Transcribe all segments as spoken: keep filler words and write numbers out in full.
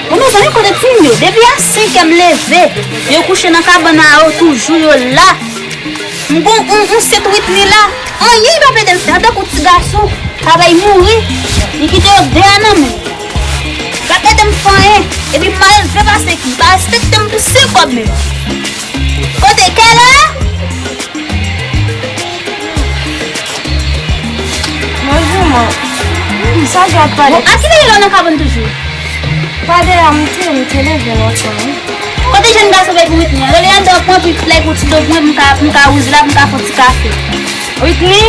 Bon, mezanmi, kote timoun yo? Depi a senk è m leve, yo kouche nan kabann a yo toujou, yo la. M gon yon, yon sèt Whitney la. Anyen li p ap ede m fè. An tankou ti gason, pa bay mouri. Li kite yo de a nan men. L p ap ede m fè anyen. Epi m malelve pase ki, li pa respekte m pou senk kòb menm. Kote Kèla? Bonjou, man. Hmm, sa jan ap pale? Bon, a kilè ou nan kabann toujou? Pa deyò, m te, m te leve lontan, wi. Kote jèn gason bay pou Whitney an? Rele anndan pou anpil plè pou ti do pou mwen, pou m ka, pou m ka wouze la, pou m ka fè yon ti kafe. Whitney?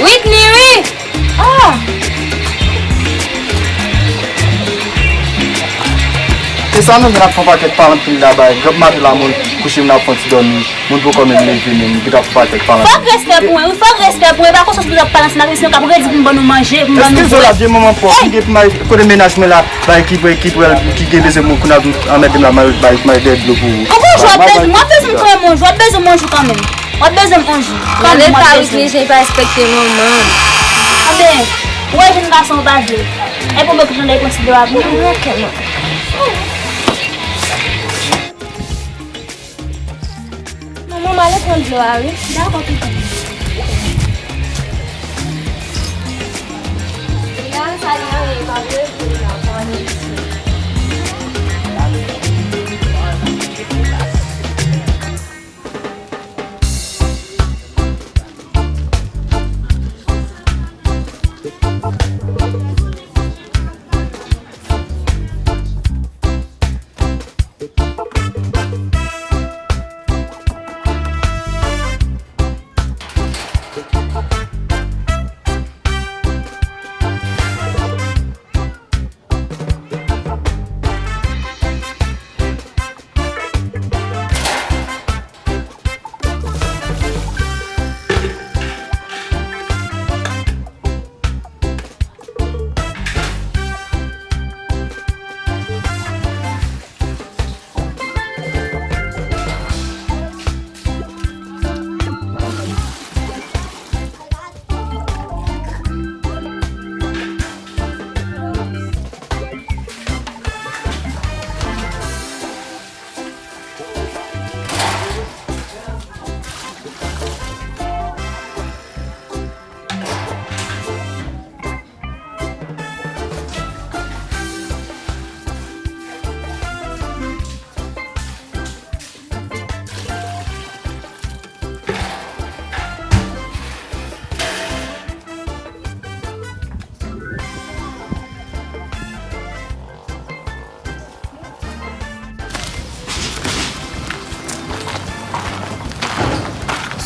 Whitney, wi! Ah! E sa nou vin ap fè yon pakèt pale anpil la bay. Granm maten la moun kouche moun ap fè yon ti dòmi. Moun poko menm leve menm. Li ap fè yon pakèt pale anpil. Fòk respè pou mwen, wi, fòk respè pou mwen. E pa konsa pou w ap pale ansanm avèk misye, w ka pou redi pou m ban nou manje, pou m ban nou bwè. Eskize w la, vye manman pòv. Ki gen pou m al kote mennaj mwen la, bay ki, ki, ki gen bezwen moun kounye a pou anmède m la, m al bay, m al dèyè dlo pou ou. Ou gon jou w ap bezwen m, w ap bezwen m kanmenm yon jou, w ap bezwen m manje kanmenm. W ap bezwen m yon jou. Gade ta Whitney jan li pa respekte manman. Anben, ou wè jèn gason ou pa vle. E pou mwen ki jan l konsidere w ap mwen. Ok, non. Manman, m ale pran dlo a, wi. Dakò, pitit. Li la, sa li la, li pa vle, li la, pa vle.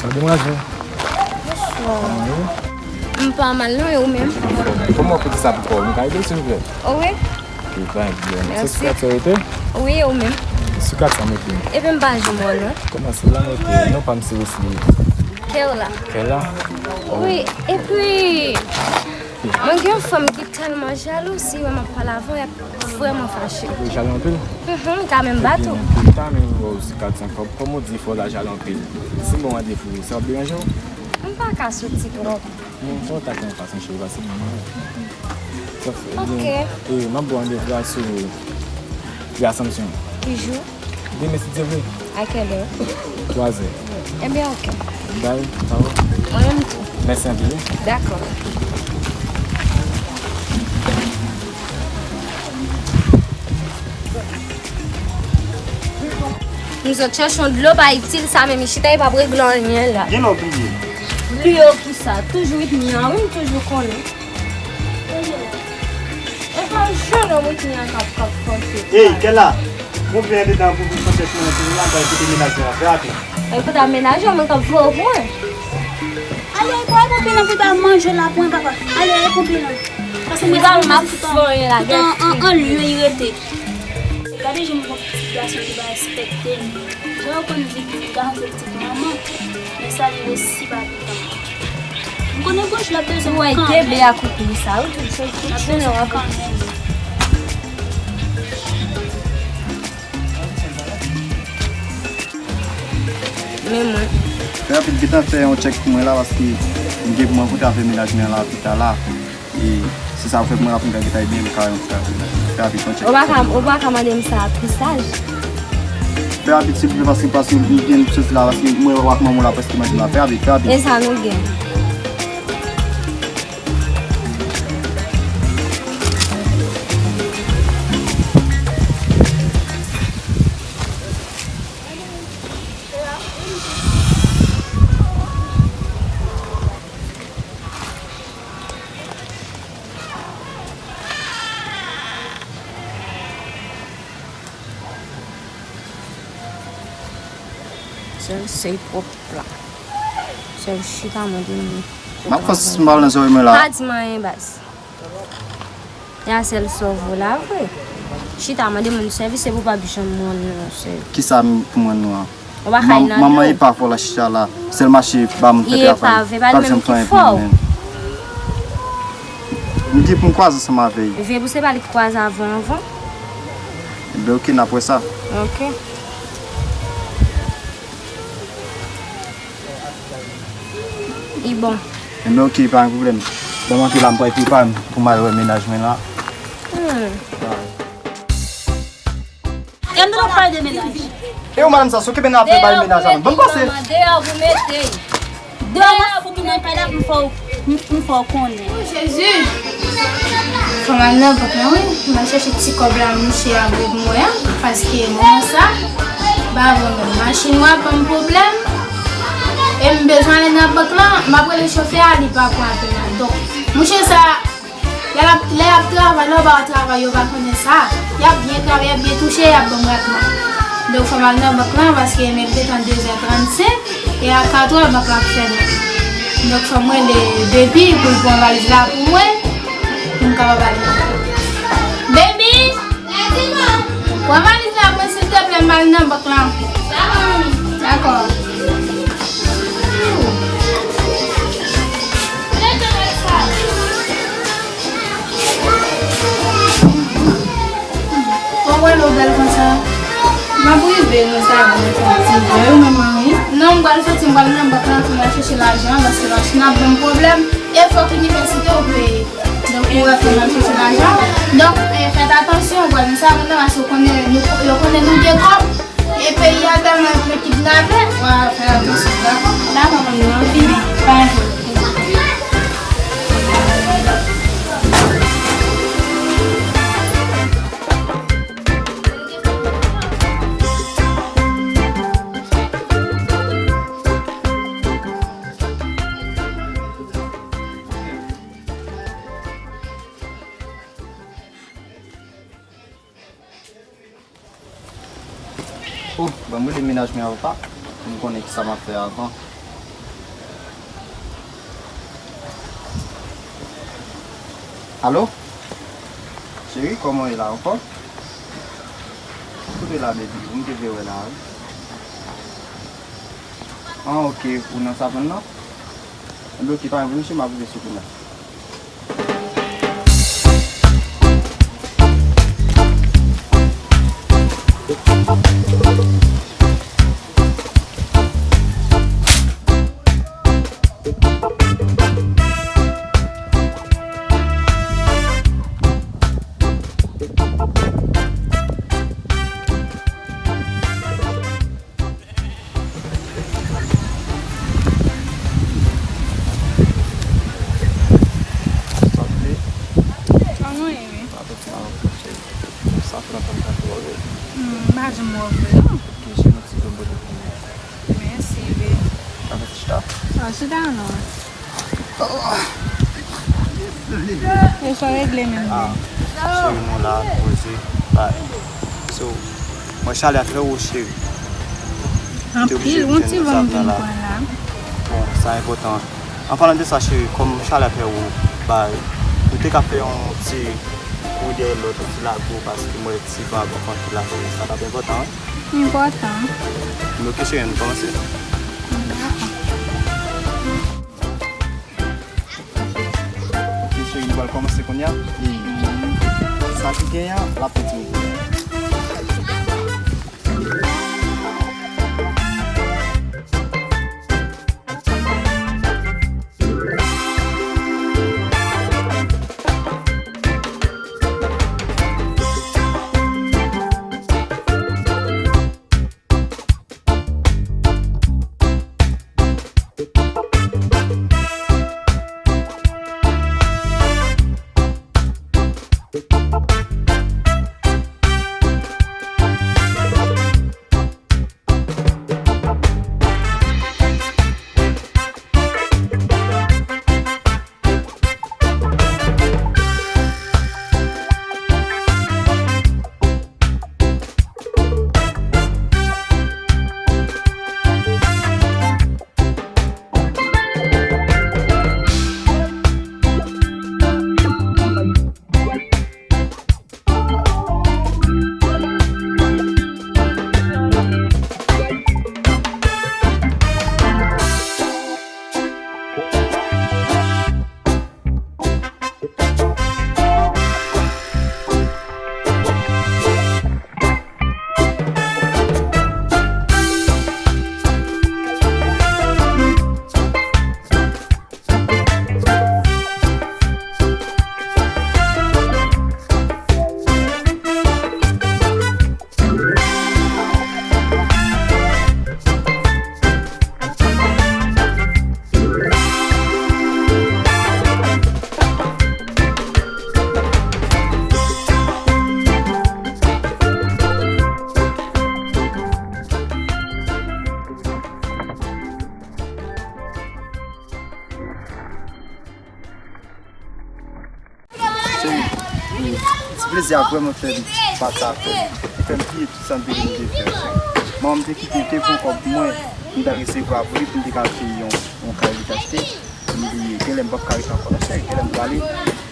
Sa w demwazel? Bonswa. Kòman w ye? M pa mal non, e ou menm? Kòman w koute sa pou kò w? M ka ede w, silvouplè? O wi. Ok, pa gen pwoblèm. Mèsi. Se sou kat sa w rete? Wi, e ou menm? Sou kat sa m rete. Epi m pa jwenn ou non. Kòman se la m rete? Non pa m se Wesley. Kèla. Kèla? Wi, epi mwen gen yon fanm ki tèlman jalou, si wè m ap pale avè w, l ap vrèman fache. Ou jale anpil? Mhm, li ka menm bat ou. Li ta menm wè w sou kat sa, kòm, kòm ou di fò w ta jale anpil. Si m ba w randevou, sa ap deranje w? M pa ka soti twòp. Non, fò w ta fè yon fason cheri, pase m nan. Ok. E, m ap ba w randevou a sou Rue Assomption. Ki jou? Demen, si Dye vle. A kèlè? Twazè. Ebyen, ok. Bay, sa va? Mwen menm tou. Mèsi anpil, wi. Dakò. M sot chèche yon dlo pa itil, sa menm li chita, li p ap regle anyen la. Gen lè w bliye. Bliye w kisa? Toujou Whitney an, wi, m toujou konnen. E pa jwenn Whitney an k ap, k ap fòse. Ey, Kèla! Gon vye andedan pou, pou fè tèt mwen, pou mwen al bay kote mennaj mwen an, trè rapid. Al kote mennaj ou, mwen k ap voye w pou mwen. Ale, ale, pran konpè nan pou ta manje la pou mwen, papa. Ale, ale, konpè nan. Paske mwen se yon ti tan, an, an, an lye li rete. Gade jan m gon pitit gason ki pa respekte m. Jan yo konn di pitit gason se pitit manman, men sa li resi pa pitit manman. M konnen gon jou l ap bezwen m kanmenm. Kenbe a kote sa, wi, tout se tout jounen w ap kanmenm. Men mwen. Fè rapid, gentan fè yon tchèk pou mwen la, paske m gen pou m rankontre avèk mennaj mwen la pita la. E se sa w fè pou mwen, apre m ka gentan ebyen, m ka fè rapid, pran tchèk. Ou pa ka, ou pa ka mande m sa pi saj. Fè rapid, silvouplè, paske, paske m byen soti la, paske mwen wè ak manman w la, paske mande m la. Fè rapid, fè rapid. E sa nou gen? Sèl se pwòp la. Sèl chita mande moun. M ap fòs m pral nan zòrèy mwen la. Pa di m anyen, baz. E a sèl sa w vo la vre. Chita mande moun sèvis, se pou w p ap janm rann nou sèvis. Kisa m pou m rann nou an? Ou pa ka nan dlo. Manman epa fò la chita la. Sèl mache ba moun fè travay. Li epa vre, pa li menm ki fò. M di pou m kwaze ansanm avè l. Vye pou se pa li k kwaze avè w anvan. Ebyen, oke, n ap wè sa. Oke. Li bon. Ebyen, oke, pa gen pwoblèm. Ban m antre la, m pral prepare m pou m al wè mennaj mwen la. Hmm. E m t ap pale de mennaj. E ou, madanm sa, se w ki vin ap pale mennaj la, non? Ban m pase. Deyò pou mete. Deyò pou tounen kay la pou m fè w, m, m fè w konnen. O Jezi! Fò m al nan bank lan, wi. M al chèche ti kòb la mouche a voye pou mwen an, paske moman sa, m pa bon menm. Machin mwen ap ban m pwoblèm, e m bezwen ale nan bank lan, m ap rele chofè a, li pa pran apèl la. Donk, mouche sa, lè l ap, lè y ap travay, lè yo ba yo travay, yo pa konnen sa. Y ap byen travay, y ap byen touche, y ap ban m ratman. Donk, fò m al nan bank lan, paske menm gentan de zè trannsenk, e a katrè, bank la ap fèmen. Donk, fò m rele Baby pou l pran valiz la pou mwen, pou m kapab ale. Baby! Pran valiz la pou mwen, silteplè, m al nan bank lan. Dakò. Ou wè lè w bèl konsa? M ap rive, nou sa, mwen fè yon ti vè, ou menm, manmi? Non, m pral soti, m pral nan bank lan, pou m al chèche lajan, paske machin ap ban m pwoblèm, e fòk inivèsite w peye. Donk, ou wè, fò m al chèche lajan. Donk, eh, fèt atansyon, ou pral nan sa, mwen, paske w konnen, nou, yo konnen nou gen kòb. E peyi a tèlman plen kidnapè, w a fè atansyon, dakò? Dakò, manmi, m ap vini. Pa enkyete. Oh, ban m rele mennaj mwen avoka pou m konnen kisa m ap fè avan. Alo? Cheri, kòman w ye la, anfòm? Kote w la, baby? M te vle wè la, wi. Ah, ok, ou nan savann nan? Ebyen, ok, pa gen pwoblèm, cheri, m ap rive sou kounya. Sa vle? An, mwen ye, wi. Avèk sa, cheri. Sa fè lontan m pa t wè w. Hmm, m pa janm wè w vre, non. Ok, cheri, yon ti bonbon pou ou. Mèsi, baby. Avèk chita. Ah, chita, non. E sa w regle menm, baby? Ah, cheri, nou la, poze. Bay. So, mwen, chalè a trè wo, cheri. Anpil, yon ti van m vin pran la. Bon, sa enpòtan. An palan de sa, cheri, kòm chalè a trè wo, bay, nou te ka fè yon ti kouri dèyè lòt, yon ti lago, paske mwen, ti van ap anfante la, cheri, sa t ap enpòtan, wi. Enpòtan. Men ok, cheri, ann kòmanse. Dakò. Ok, cheri, nou pral kòmanse kounye a. E sa ki genyen an, l ap fè ti mouvman. Ti plezi a vrèman fè m pa sa fè m. Li fè m bliye tout sa m te vin te fè. Manman m te kite m te pran kòb mwen, m t al resevwa pou li pou m te ka achte yon, yon kay li t achte. M bliye. Genlè m p ap ka rete ankò non cheri. Genlè m prale,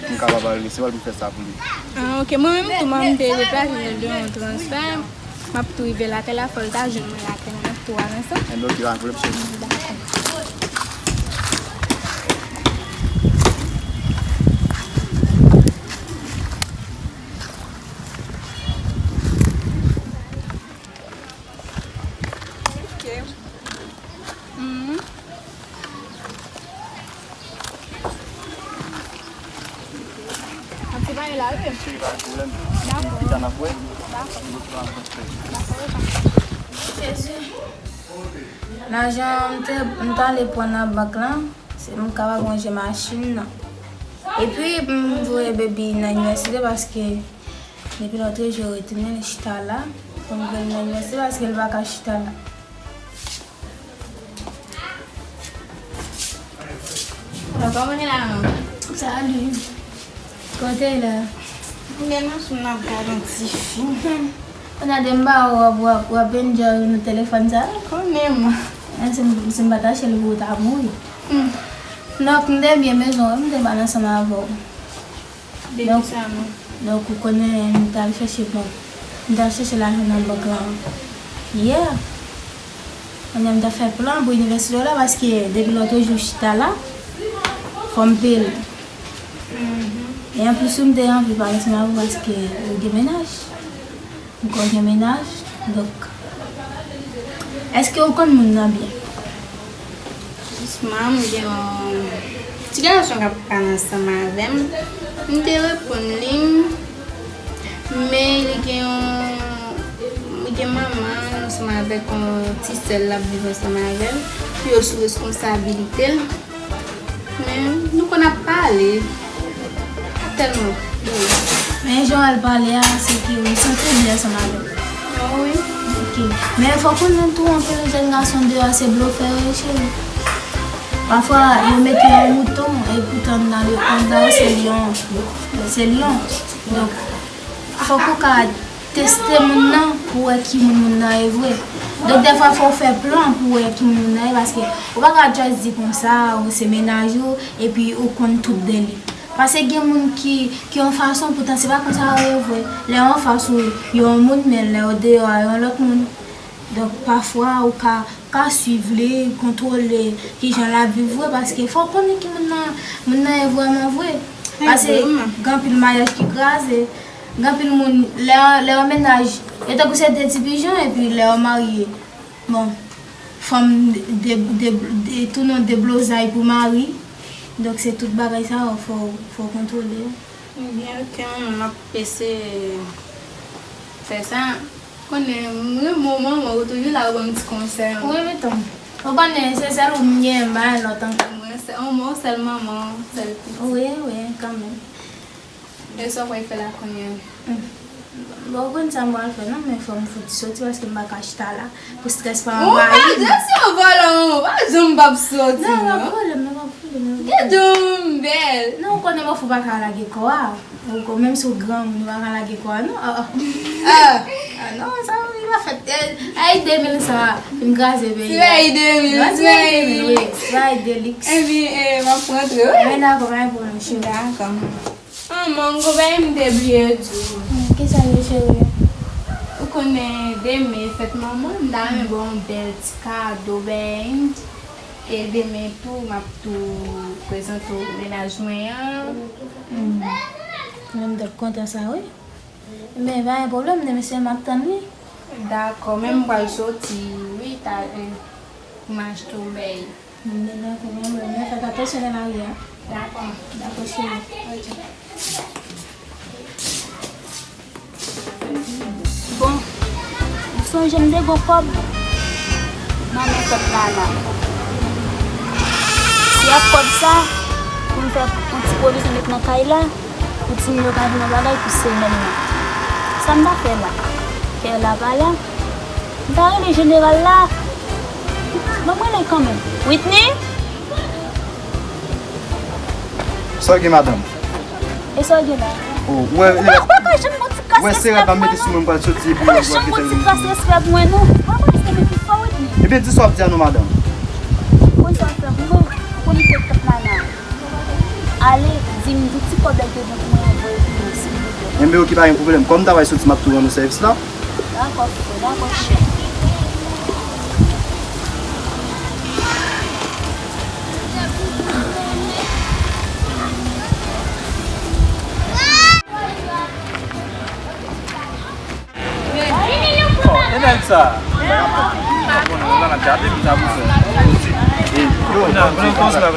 m kapab al resevwa l pou m fè sa pou li. Ah, ok. Mwen menm tou, manman m te deplase, l te yon transfè. M ap tou rive lakay la, fò l ta jwenn mwen lakay la, n ap tou al ansanm. Enben, ok, pa gen pwoblèm, cheri. Dakò. Ok. Mhm. Ap separe la, wi. Cheri, pa gen pwoblèm. Dakò. Pita n ap wè. Dakò. Dakò, papa. Jezi. Lajan m te, m t ale pran nan bank lan, se m kapab ranje machin nan. Epi, m voye baby nan inivèsite paske depi lòt jou yo retounen, li chita la. Fò m voye l nan inivèsite paske l pa ka chita la. Bon, kòman w ye la, non? Salut. Kote la? M gen nan sou nan gade yon ti fim. Ou nan de m ba w ap, w ap, w ap enjoy nou telefòn sa? Konnen mwen. An, si m, si m pa t achte l pou ou ta mouri. Hmm. Donk, m te byen bezwen w, m te pale ansanm avè w. Depi Donk, sa, non. Donk, ou konnen, m t al chèche bank. M t al chèche lajan nan bank lan yè. Kounye a, m t ap fè plan pou inivèsite w la, paske depi lòt jou chita la, fò m peye l. Mhm. E anplis, ou m te anvi pale ansanm avè w paske ou gen mennaj. M kwè w gen mennaj, donk, èske ou konn moun nan byen? Jisman, m gen yon ti gason k ap pale ansanm avè m. M te reponn li, men li gen yon, li gen manman l ansanm avèk yon ti sè l l ap viv ansanm avè l. Yo sou responsabilite l. Men, nou konn ap pale. Pa tèlman. Men jan w al pale a, se ke ou santi w byen ansanm avè l. Oh, wi. Ok. Men fò w konnen tou, anpil jèn gason deyò a se blofè yo ye, cheri. Pafwa, yo mete yon mouton, epoutan anndan yo, anndan yo se lyon. Se lyon. Donk, fòk ou ka teste moun nan pou wè ki moun moun nan ye vre. Donk, dèfwa, fò w fè plan pou wè ki moun moun nan ye, paske ou pa ka just di konsa, ou se mennaj ou, epi ou konn tout de li. Paske gen moun ki, ki yon fason, poutan se pa konsa yo ye vre. Lè yo anfas ou, yo yon moun, men lè yo deyò a, yo yon lòt moun. Donk, pafwa, ou ka, ka swiv li, kontwole kijan l ap viv vre, paske fò w konnen ki moun nan, moun nan ye vrèman vre. Paske gen anpil maryaj ki kraze, gen anpil moun, lè, lè yon mennaj, yo tankou se de ti pijon, epi lè yo marye, bon, fanm de, de, de, de, tounen deblozay pou mari. Donk, se tout bagay sa yo, fò, fò w kontwole yo. Ebyen, ok, manman, m ap eseye fè sa. Konnen, m renmen w, manman, ou toujou la, ou ban m ti konsèy. Wi, wi, tanm. Ou konnen, se sèl ou m gen, m pa gen lòt ankò. Mwen, se, manman, w sèl manman, w sèl pitit. Wi, wi, kanmenm. E sa w pral fè la kounye a? Hmm. Bon, ou konn sa m pral fè, non, men fò m fouti soti, paske m pa ka chita la. Pou strès pa anvayi m. Ou pa di si yon vòlè, manman, pa janm p ap soti, non. Non, pa pwoblèm, non, pa pwoblèm, non. Gade w bèl. Non, ou konnen mòfo pa ka lage kò a. Ou ko-, menm si w granmoun, ou pa ka lage kò a, non. Ah, ah. Ah, ah, non, sa, li pa fèt. Eh, ay de mil sa, fin kraze peyi a. Se ay de mil, non, se ay de mil, wi. Se ay de liks. Epi, eh, m ap rantre, wi. Mwen dakò, pa gen pwoblèm, cheri. Dakò. Manman, konpayi m te bliye di w. Hmm, kisa l ye, cheri? Ou konnen demen fèt manman, m ta renmen ba w yon bèl ti kado, bèl. E demen tou, m ap tou prezante w mennaj mwen an. Hmm. Mwen, m t ap kontan sa, wi. Men, pa gen pwoblèm, demen se m ap tann li. Dakò, men m pral soti, wi, talè, pou m achte w bèl. Mwen dakò, mwen, mwen fè atansyon nan lari a. Dakò. Dakò, cheri. Ok. Bon, m sonje m te gon kòb nan men tèt Lala. Se ak kòb sa, pou m fè yon ti pwovizyon met nan kay la. Pou timoun yo ka jwenn yon bagay pou semèn nan. Sa m ta fè la? Kè la pa la? M ta rele jeneral la. Ban m rele l kanmenm. Whitney? Sa w gen, madanm? E sa w gen la? Oh, wè, wè, pa janm gon ti kras respè pou mwen, non. Wè, se rad pa mete sou mwen, m pral soti epi mwen kite l. Pa janm gon ti kras respè pou mwen, non. Mwen pa respè men pi fò, Whitney. Ebyen, di sa w ap di a non, madanm. Ou konn sa w ap fè pou mwen? Ou konn kot kòb la la. Ale, di m tout ti kòb la ki te gen pou mwen anvoye pou mwen, silvouplè. Enben, oke, pa gen pwoblèm. Kòm m ta pral soti, m ap tou rann ou sèvis la. Dakò, frè, dakò, chè. Oh, e nèg sa. Bon, nou la nan gade m sa pou fè. Yo, nan, nan, nan,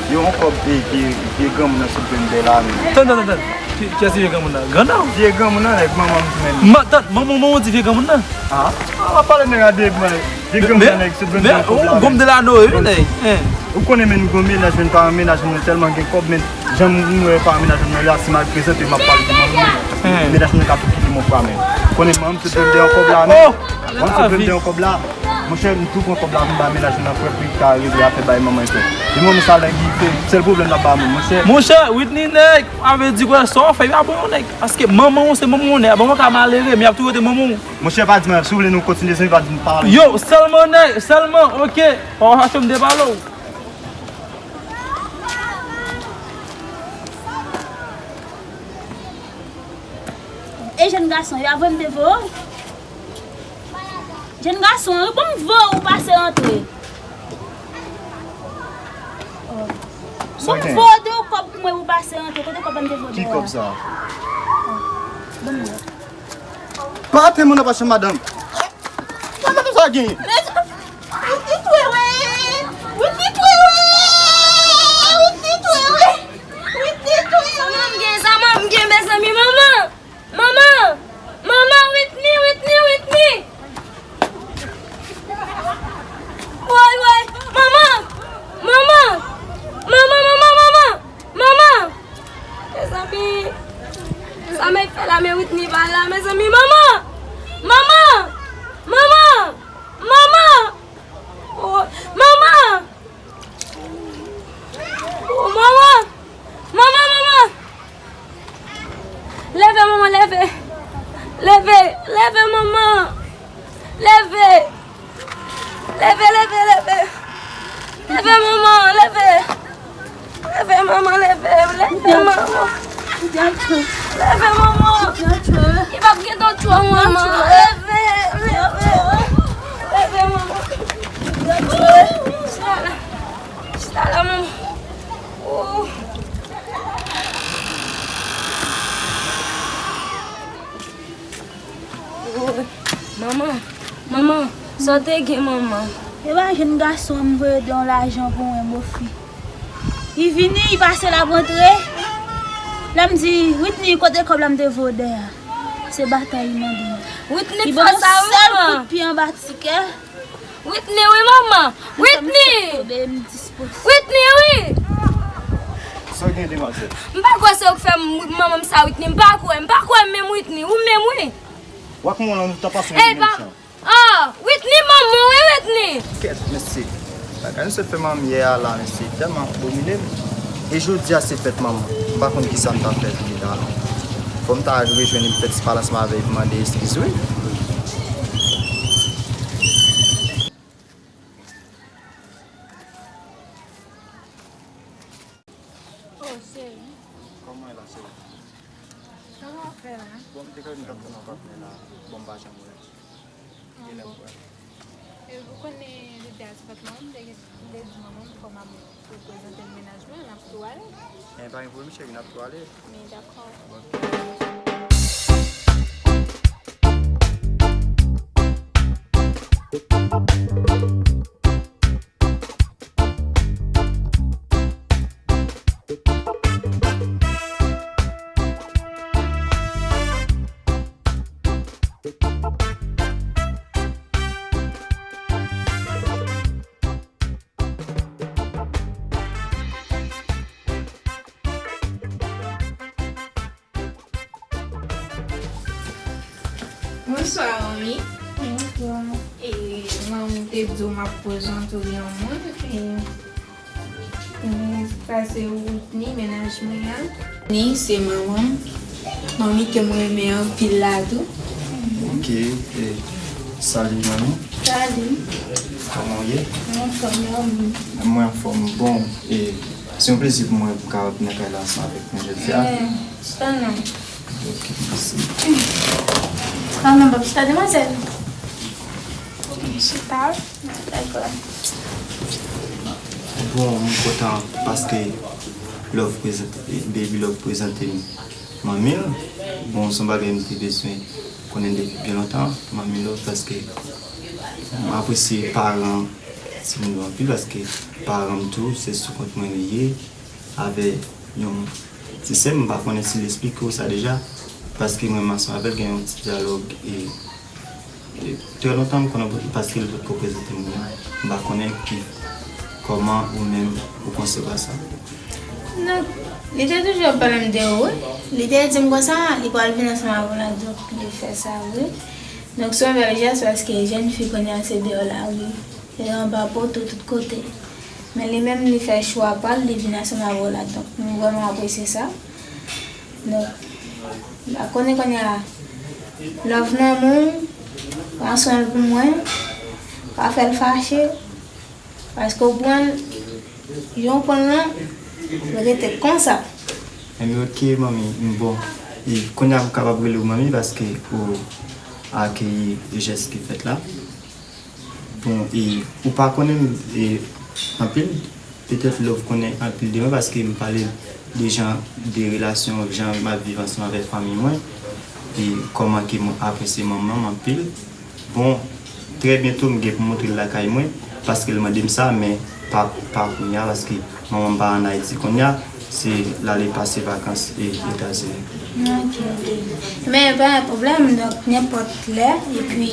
yo, yon kòb, e, vye, vye granmoun nan sot jwenn dèyè la, men. Tann, tann, tann, tann. Ki, kiyès ki vye granmoun nan? Grann nan? Vye granmoun nan, nèg manman m menm. Ma, tann, manman, manman w di vye granmoun nan? Ah, ah, w ap pale nèg a de, mwen. Vye granmoun nan, nèg sot jwenn yon kòb la, men. Gonm de la Noye, wi, nèg. Hein. Ou konnen, men, gon mennaj, men, paran mennaj, men, tèlman gen kòb, men, jan m wè paran mennaj, men, la, si m al prezante, m ap pale de manman m. Hein. Mennaj, men, ka tou kite m yon fwa, men. Ou konnen, manman m sot jwenn yon kòb la, men. Oh! Manman m sot jwenn yon kòb la. Monchè, m tou pran kòb la pou m bay mennaj mwen nan frè pou li ka regle afè bay manman l frè. Li manman sa nèg li fè, sèl pwoblèm l ap ba moun, monchè. Monchè, Whitney nèg, avè di kwè sa w fè, y a bon nèg. Paske manman w se manman w nèg, manman w ka malere, men y ap toujou rete manman w. Monchè, pa di m, si w vle nou kontinye, se pa di m pale. Yo, sèlman nèg, sèlman, oke. Pa w achte m de pale w. E jèn gason, y a vre m te voye w? Jèn gason, wi, bon, m voye w pase rantre. Oh. Bon, m voye w de kòb pou mwen pou pase rantre. Kote kòb la m te voye w? Ki kòb sa? Oh. Bon, mwen. Pa atè moun nan pa chanm madanm. Sa madanm sa genyen? Whitney twewe! Whitney twewe! Whitney twewe! Whitney twewe! Sa manman m gen, sa manman m gen, mezanmi, manman! Manman! Manman, Whitney, Whitney, Whitney! Woy, woy! Manman! Manman! Manman, manman, manman! Manman! Mezanmi! Sa m ap fè la, men Whitney pa la, mezanmi! Manman! Manman! Manman! Manman! Oh, manman! Oh, manman! Manman, manman! Leve, manman, leve! Leve, leve, manman! Leve! Leve, leve, leve! Leve, manman, leve! Leve, manman, leve! Leve, manman! Leve, manman! Li p ap gen tan tchwe, manman! Leve, leve! Leve, manman! Chita la! Chita la, manman! Oh. Oh, manman, manman, sa w te gen, manman? E pa jèn gason an m voye de yon lajan pou mwen, mofi. Li vini, li pase l ap rantre. Lè m di, Whitney, kote kòb la m te voye w dèyè a? Se batay li mande m. Whitney fè sa, wi, manman. Li ban m yon sèl kout pye anba ti kè. Whitney, wi, manman. Whitney! Whitney, wi! Sa w gen, demwazèl? M pa kwè se ou k fè m, manman m sa, Whitney. M pa kwè, m pa kwè menm, Whitney. Ou menm, wi. W ak manman w ta pase menm jan. Ah, Whitney, manman, wi, Whitney! Kèt, mesye. Bagay nou sot fè manman m yè a la, mesye, tèlman abomine m. E jodi a se fèt manman m. M pa konn kisa m ta fè pou li la. Fò m ta rejwenn li, m fè ti pale ansanm avè l, pou mande eskiz, wi. Oh, cheri. Kòman e la, cheri? Kòman w fè la? Bon, m te kwè m t ap pran nan patnè la. Bon, m pa janm wè. Ah, bon. E ou konnen jodi a se fèt manman m, m te gen, m te di manman m fò m ap reprezante l mennaj mwen, n ap tou ale. Enben, pa gen pwoblèm, cheri, n ap tou ale. Men dakò. Ok. Bonswa, manmi. Bonswa. E, manmi te di w m ap prezante w yon moun. E, e, sa se Whitney, mennaj mwen an. Whitney, se manman m. Manmi ke m renmen anpil la tou. Ok, e, salut manmi. Salut. Kòman w ye? Mwen anfòm, e ou menm? Mwen anfòm. Bon, e, se yon plezi pou mwen pou m kapab vin nan kay la ansanm avèk nou jodi a. E, chita non. Ok, mèsi. Chita non, pap, chita, demwazèl. Chita. Dakò. Bon, mwen kontan paske Love prezante, Baby Love prezante m manmi l. Bon, se yon bagay m te bezwen konnen depi byen lontan, manmi Love, paske m apresye paran timoun yo anpil, paske paran m tou, se sou kont mwen li ye, avè yon ti sè m, m pa konnen si l esplike w sa deja, paske mwen menm ansanm avè l gen yon ti dyalòg, e, e, trè lontan m konnen, paske l potko prezante m li, m pa konnen ki, kòman ou menm ou konsevwa sa. Donk, li te toujou ap pale m de ou, wi. Li te di m konsa, li pral vin ansanm avè w la, donk li fè sa, wi. Donk, se yon bèl jès, paske jèn fi kounye a se deyò lari, e anba poto, tout kote. Men li menm, li fè chwa pa l, li vin ansanm avè w la. Donk, m vrèman apresye sa. Donk, m pa konnen kounye a, Love nan men w, pran swen l pou mwen, pa fè l fache, paske w pran l, jan w pran l lan, l rete konsa. Enben, ok, manmi, m bon. E kounye a m kapab rele w manmi paske ou akeyi jès ki fèt la. Bon, e ou pa konnen m, e, anpil, petèt Love konnen anpil de mwen paske m pale de jan, de relasyon, jan m ap viv ansanm avèk fanmi mwen, e kòman ke mwen apresye manman m anpil. Bon, trè byento m gen pou montre l lakay mwen, paske l mande m sa, men pa, pa kounye a, paske manman m pa ann Ayiti kounye a, se l ale pase vakans e Etazini. Ok, ok. Men pa gen pwoblèm, donk nenpòt lè, epi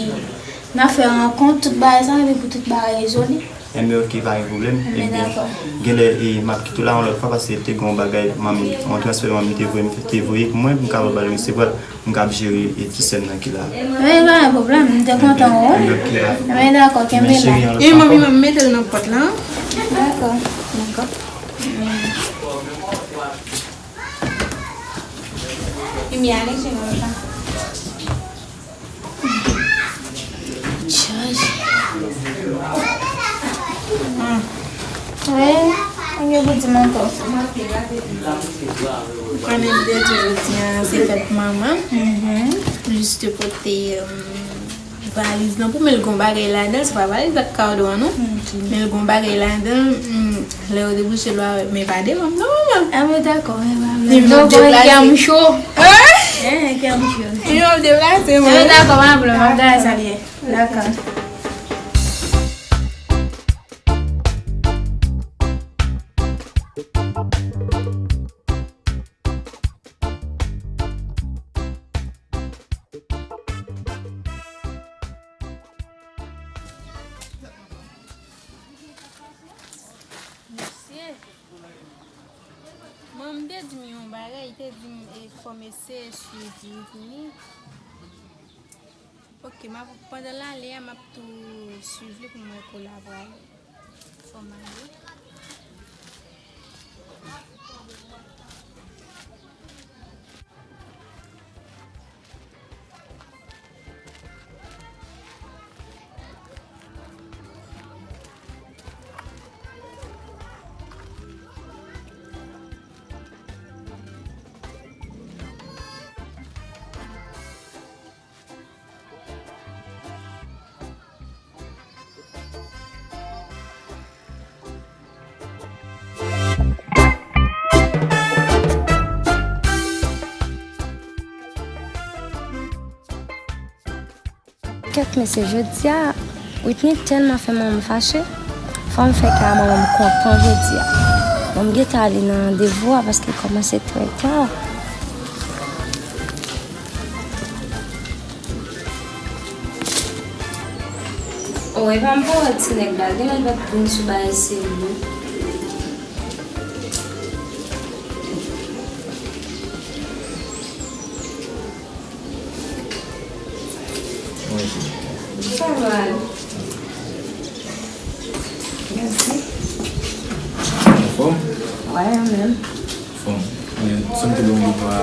n a fè rankont, tout bagay sa, epi pou tout bagay rezoli. Enben, ok, pa gen pwoblèm. Enben, dakò. Genlè, e, m ap kite w la yon lòt fwa, paske te gen yon bagay, manmi, yon transfè manmi te voye, te voye pou mwen, pou m kapab al resevwa l. M k ap jere, e, ti sè m nan ki la. Wi, pa gen pwoblèm, m te kontan wè w. Enben, dakò, kenbe la. E manmi, manmi, mete l nan pòt la. Dakò. Dakò. Wi, pa gen pou di m ankò. Ou konnen m te di jodi a se fèt manman. Jis te pote, um, valiz lan pou mwen, l gon bagay ladan l, se pa valiz ak kado an non. Men l gon bagay ladan l, hmm, lè yo debouche l, w a wè, men pa devan m non, manman. A, men dakò, men pa vle. Donk, kè m cho. Hein? Kè m cho. Yo deplase, manman. Men dakò, pa vle, m ap gade sa l ye. Dakò. Mesye, manman m te di m yon bagay, li te di m, e, fò m eseye swiv ritm li. Ok, m ap, pandan l ale a, m ap tou swiv li pou m wè kote l ap prale. Fò m ale. Kèt mesye, jodi a, Whitney tèlman fè manman m fache, fò m fè kay a manman m kontan jodi a. Bon, m gentan ale nan randevou a paske l kòmanse trè ta. O, epa m pa wè ti nèg la, genlè l pa t vin sou bagay serye. Sa va. Mèsi. Anfòm? Wi, ou menm? Anfòm. Wi, sa m te ba w devan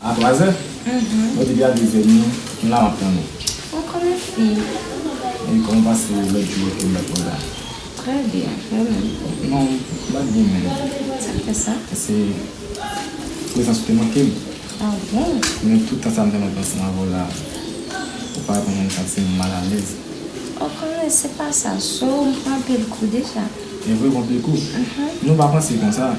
a. Twazè? Mhm. Bon, depi a dezè, nou, nou la, m ap tann ou. Ou konnen fi. E kòman w pase lòt jou ke m bat ou la? Trè byen, ou menm? Non, m pa t byen menm. Sa k fè sa? Se prezans ou te manke m. Ah bon? Men tout tan sa m te mande ansanm avè w la, ou pa reponn mwen, sa ti m malalèz. Ou konnen se pa sa, so m pran anpil kou deja. E vre, w pran anpil kou? Mhm. Nou pa panse konsa.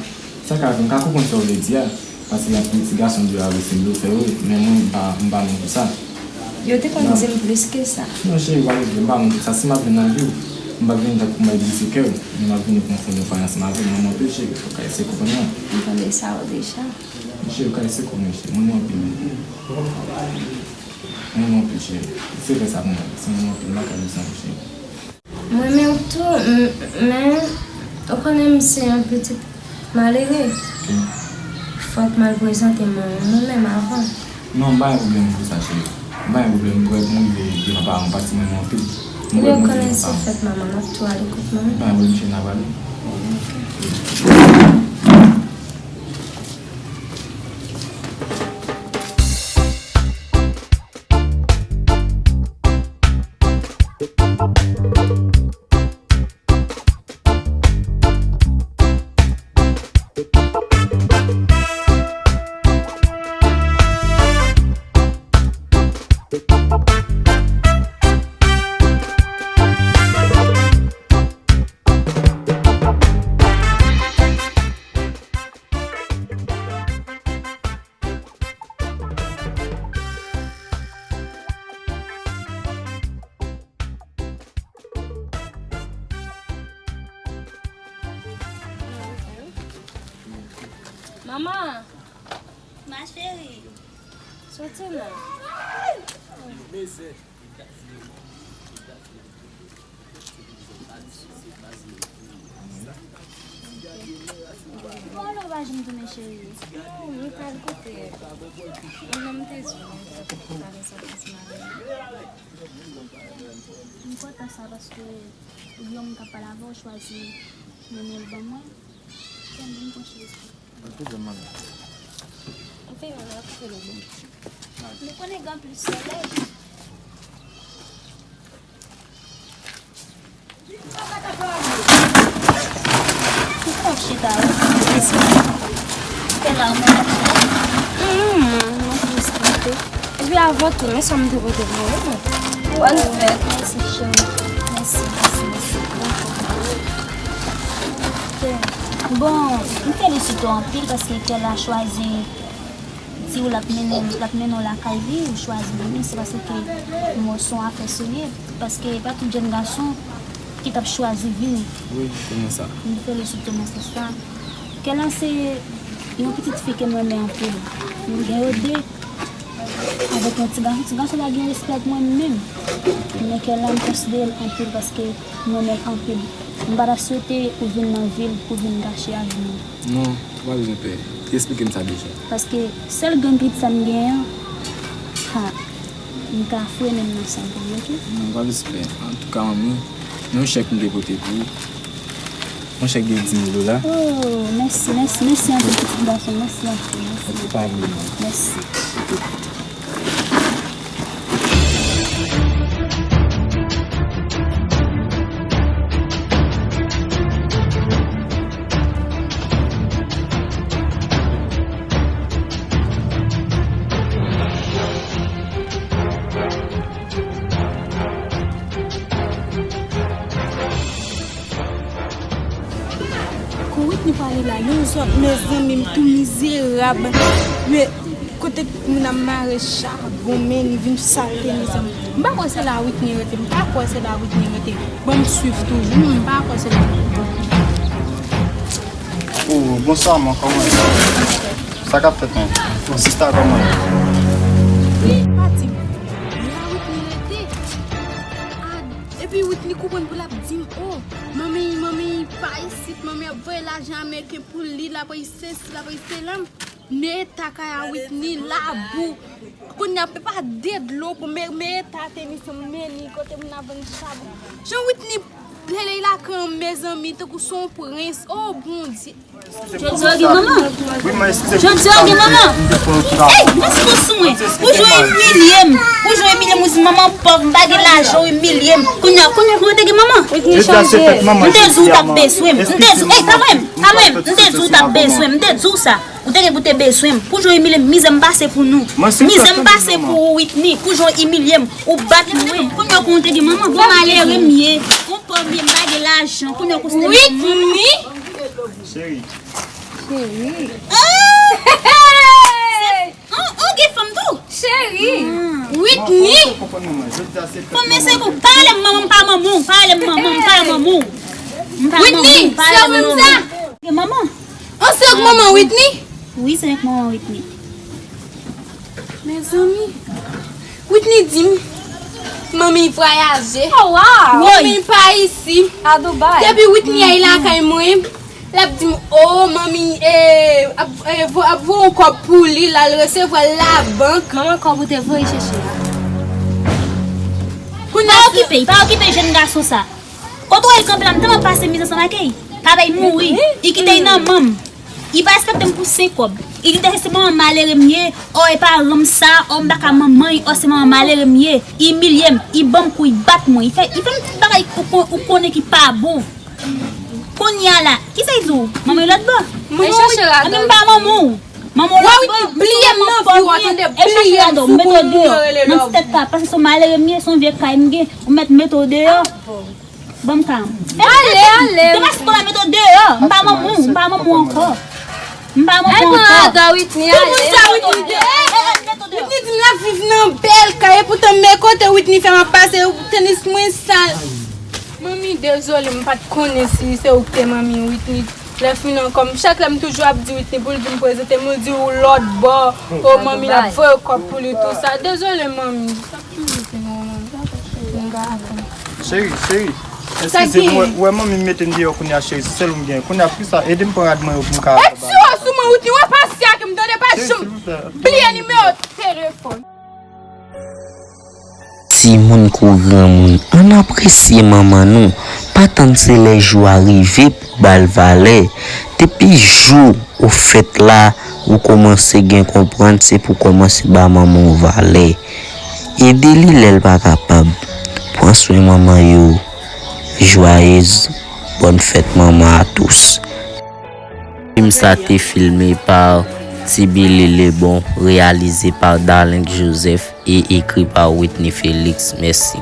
Sa ka rive, m ka konprann sa w vle di a, paske gen anpil ti gason deyò a vle fin do fè yo, men mwen, m pa, m pa moun pou sa. Yo te konn di m plis ke sa. Non, cheri, pa vle, m pa moun pou sa. Si m ap vin nan vi w, m p ap vin tankou m ap blese kè w, men m ap vini pou yon fon de fwa ansanm avè w. Mwen, mwen, cheri, fò w ka eseye konprann mwen. M tande sa w deja. Cheri, w ka eseye konprann mwen, cheri. Mwen, mwen, anpil. Mwen, mwen, anpil, cheri. Se vre sa pou mwen. Se mwen, anpil. M pa ka viv san ou, cheri. Mwen menm tou, m- men, ou konnen m se yon pitit malere. Fòk m al prezante manman mwen menm avan. Non, m pa gen pwoblèm pou sa, cheri. M pa gen pwoblèm, m prè pou m rive devan paran m, paske mwen renmen anpil. M prè pou m rive devan paran m. Ou konnen se fèt manman, m ap tou ale kot manman. M pa gen pwoblèm, cheri, n a pale. Manman! Ma chérie! Soti non. Bon, lè w pa janm tounen, cheri. Oh, mwen pral kote. Mwen menm te di w, mwen te pale sa pou ti mari. M kontan sa paske ou gen yon moun k ap pale avè w, chwazi mennen l ban mwen. Kè m vin pran cheri sa. Ou fè yon ap fè le bon. Nou konnen gen anpil solèy. Ou pa chita, wi. Mèsi. Fè la, ou mèt ap chita. Hmm, mwen te esplike. Epi avè tou, men sa m te pote pou ou, non? Bòn fèt. Mèsi, cheri. Mèsi, mèsi, mèsi. Bon, m felisite w anpil paske kè la chwazi di w l ap mennen, l ap mennen w lakay li, ou chwazi vini, se paske, bon, se yon afè serye, paske e pa tout jèn gason ki t ap chwazi vini. Wi, kòman sa? M felisite w nan sans sa. Kè la se yon pitit fi ke m renmen anpil. Nou gen yo de avèk yon ti gason. Ti gason pa gen respè ak mwen menm. Men kè la m konsidere l anpil paske m renmen l anpil. M pa ta swete ou vin nan vil pou vin gache avi m. Non, ou pa bezwen pè. Li eksplike m sa deja. Paske sèl grenn pitit sa m genyen an, ha, m ka frennen m nan sa m pou li, oke? Non, ou pa bezwen pè. Antouka, manmi, yon chèk m te pote pou ou. Yon chèk de dis mil dola. Oh, mèsi, mèsi, mèsi anpil, pitit gason. Mèsi anpil, mèsi. Ou pa vle, non. Mèsi. Kou Whitney pale la, yon zòt, mezanmi, m tou mizerab. Men, kote moun ap mare chabon, men li vin salte, mezanmi. M pa kwè se la Whitney rete, m pa kwè se la Whitney rete. Bon, m swiv toujou, m pa kwè se la. Oh, bonswa, man, kòman ye? Sa k ap fèt, man? Sista, kòman ye? Wi, pati. La Whitney rete. A, epi Whitney konprann pou l ap di m, oh, manmi, manmi pa isit, manmi ap voye lajan ameriken pou li, l ap voye sesi, l ap voye sela. Men eta kay a Whitney, labou. Kounye a, pepa de dlo pou men, men eta tenis, men ni kote moun ap vann chabon. Jan Whitney Lele lakay an, mezanmi, tankou se yon prens. Oh, Bondye. Jodi a gen manman. Jodi a gen manman. Ey, pase kò sou mwen. Ou jwe imilye m. Ou jwe imilye m, ou di manman pòv, m pa gen lajan, ou imilye m. Kounye a, kounye a, kounye a te gen manman. M te di w t ap bezwen m. M te di w, ey, pa voye m. Pa voye m. M te di w t ap bezwen m. M te di w sa. Ou te gen pou te bezwen m. Pou jan w imilye m, mizè m pase pou nou. Mizè m pase pou ou, Whitney. Pou jan w imilye m. Ou bat mwen. Kounye a, kounye a te gen manman. Bon malere m ye. Bon pòv m ye, m pa gen lajan. Kounye a, kounye a te gen manman. Whitney. Cheri. Cheri. Oh! An, an gen fanm tou. Cheri. Whitney. Fanm mesye kou, pa rele m manman, m pa manman w, pa rele m manman, m pa manman w. M pa manman w, pa rele m manman. Gen manman. An se ak manman Whitney? Wi, se ak manman Whitney. Mezanmi. Whitney di m manmi vwayaje. Oh, wow. Manmi pa isi. A Dubai. Depi Whitney ay lakay mwen, l ap di m, oh, manmi, eh, ap, eh, vo-, ap voye yon kòb pou li, l al resevwa l labank. Manman kòb ou te voye chèche a. Kounye a, pa okipe, pa okipe jèn gason sa. Kote w wè l kanpe la, m tèlman pase mizè ansanm ak li. Papa l mouri. Li kite l nan men m. Li pa respekte m pou senk kòb. Li di se manman malere m ye. Oh, e pa ranm sa. Oh, m pa ka manman l. Oh, se manman malere m ye. Li imilye m. Li ban m kou, li bat mwen. Li fè, li fè m tout bagay ou kon-, ou konnen ki pa bon. Kounye a la, kisa l di w? Manman l lòt bò. Manman, wi, anben m pa manman w. Manman w lòt bò. Bliye m nan vi w, tande. Bliye m sou moun moun yo rele lòm. Nan ti tèt ka, paske se yon malere m ye, se yon vye kay m gen, ou mèt mete w deyò. Ban m ka m. Ale, ale. Depi sou la mete w deyò. M pa manman w, m pa manman w ankò. M pa manman w ankò. Ay, pran adan Whitney, ale. Tout moun sa Whitney deyò. Whitney di m l ap viv nan bèl kay, epoutan men kote Whitney fè m ap pase, tenis mwen sal. Manmi, dezole, m pa t konnen si se ou k te manmi Whitney. Lè fini ankò, m, chak lè m toujou ap di Whitney pou l vin prezante m, ou di ou lòt bò. O manmi, l ap voye kòb pou li, tou sa. Dezole, manmi. Sa k toujou fè m, manmi. Cheri, cheri, eskize m, ou wè manmi m mete m deyò kounye a, cheri, se sèl ou m gen. Kounye a, poukisa? Ede m pran rad mwen yo pou m ka. E tire sou mwen, Whitney, w ap asye ak m, tande, pa janm bliye nimewo telefòn. Timoun kou granmoun, ann apresye manman nou, pa tann se lè jou a rive pou ba l valè. Depi jou ou fèt la, ou kòmanse gen konprann, se pou kòmanse ba manman w valè. Ede li lè l pa kapab. Pran swen manman yo. Joyeuse bonne fête maman à tous. Fim sa te filme pa Tibilly Lebon, reyalize pa Darlink Joseph e ekri pa Whitney Félix. Mèsi.